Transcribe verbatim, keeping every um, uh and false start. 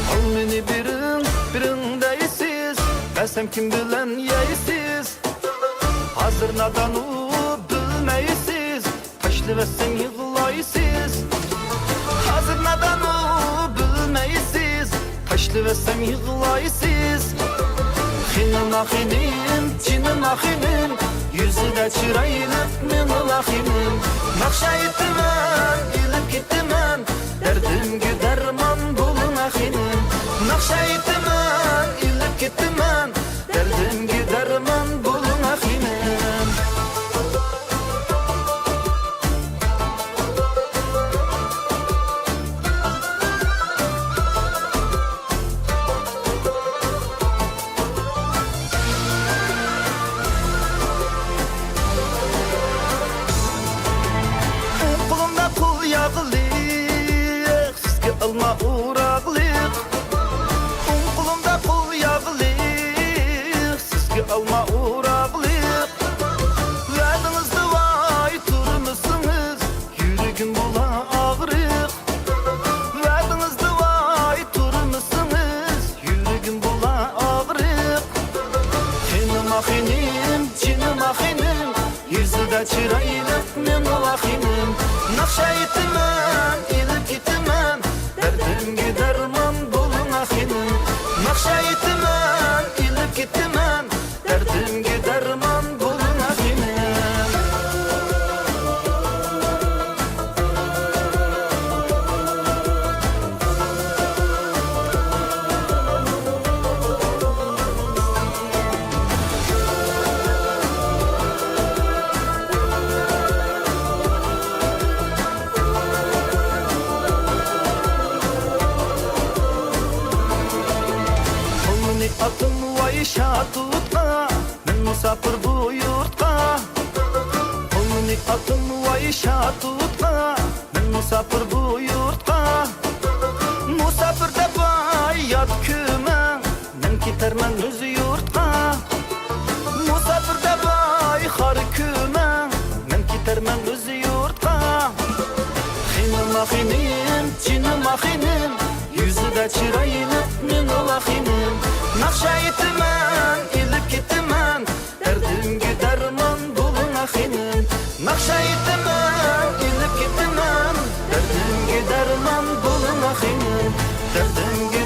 ئالمىنى بېرىڭ، بېرىڭ دەيسىز، بەرسەم كىم بىلەن يەيسىز؟ ھازىر نادانۇ بىلمەيسىز، تاشلىۋەتسەم يىغلايسىز. ھازىر نادانۇ بىلمەيسىز، تاشلىۋەتسەم يىغلايسىز. خېنىم ئاخىنىم، جېنىم ئاخىنىم، يۈزىدە چىرايلىق مېڭىلا خېنىم. ناخشا ئېيتىمەن، ئېلىپ كېتىمەن، دەردىمگە دەرمان بولۇڭ ئاخىنىم. ناخشا ئېيتىمەن، ئېلىپ كېتىمەن، دەردىمگە دەرمان بولۇڭ ئاخىنىم. ئوڭ قولۇمدا قول ياغلىق، سىزگە ئالما ئوراقلىق. ئوڭ قولۇمدا قول ياغلىق، سىزگە ئالما ئوراقلىق. ۋەدىڭىزدە ۋاي تۇرمىسىڭىز، يۈرىكىم بولا ئاغرىق. ۋەدىڭىزدە ۋاي تۇرمىسىڭىز، يۈرىكىم بولا ئاغرىق. خېنىم ئاخىنىم، جېنىم ئاخىنىم، يۈزىدە چىرايلىق مېڭىلا خېنىم. ناخشا ئېيتىمەن، ئېلىپ كېتىمەن، دەردىمگە دەرمان بولۇڭ ئاخىنىم. ناخشا ئېيتىمەن، ئېلىپ كېتىمەن، دەردىمگە دەرمان بولۇڭ ئاخىنىم. قولنى ئاتىم ۋاي شاتۇتقا، مەن مۇساپىر بۇ يۇرتقا. قولنى ئاتىم ۋاي شاتۇتقا، مەن مۇساپىر بۇ يۇرتقا. مۇساپىر دەپ ۋاي يات كۆرمەڭ، مەن كېتەرمەن ئۆز يۇرتقا. مۇساپىر دەپ ۋاي خار كۆرمەڭ، مەن كېتەرمەن ئۆز يۇرتقا. خېنىم ئاخىنىم، جېنىم ئاخىنىم، يۈزىدە چىرايلىق مېنىلا خېنىم. ناخشا ئېيتىمەن، ئېلىپ كېتىمەن، دەردىمگە دەرمان بولۇڭ ئاخىنىم. ناخشا ئېيتىمەن، ئېلىپ كېتىمەن، دەردىمگە دەرمان بولۇڭ ئاخىنىم. دەردىمگە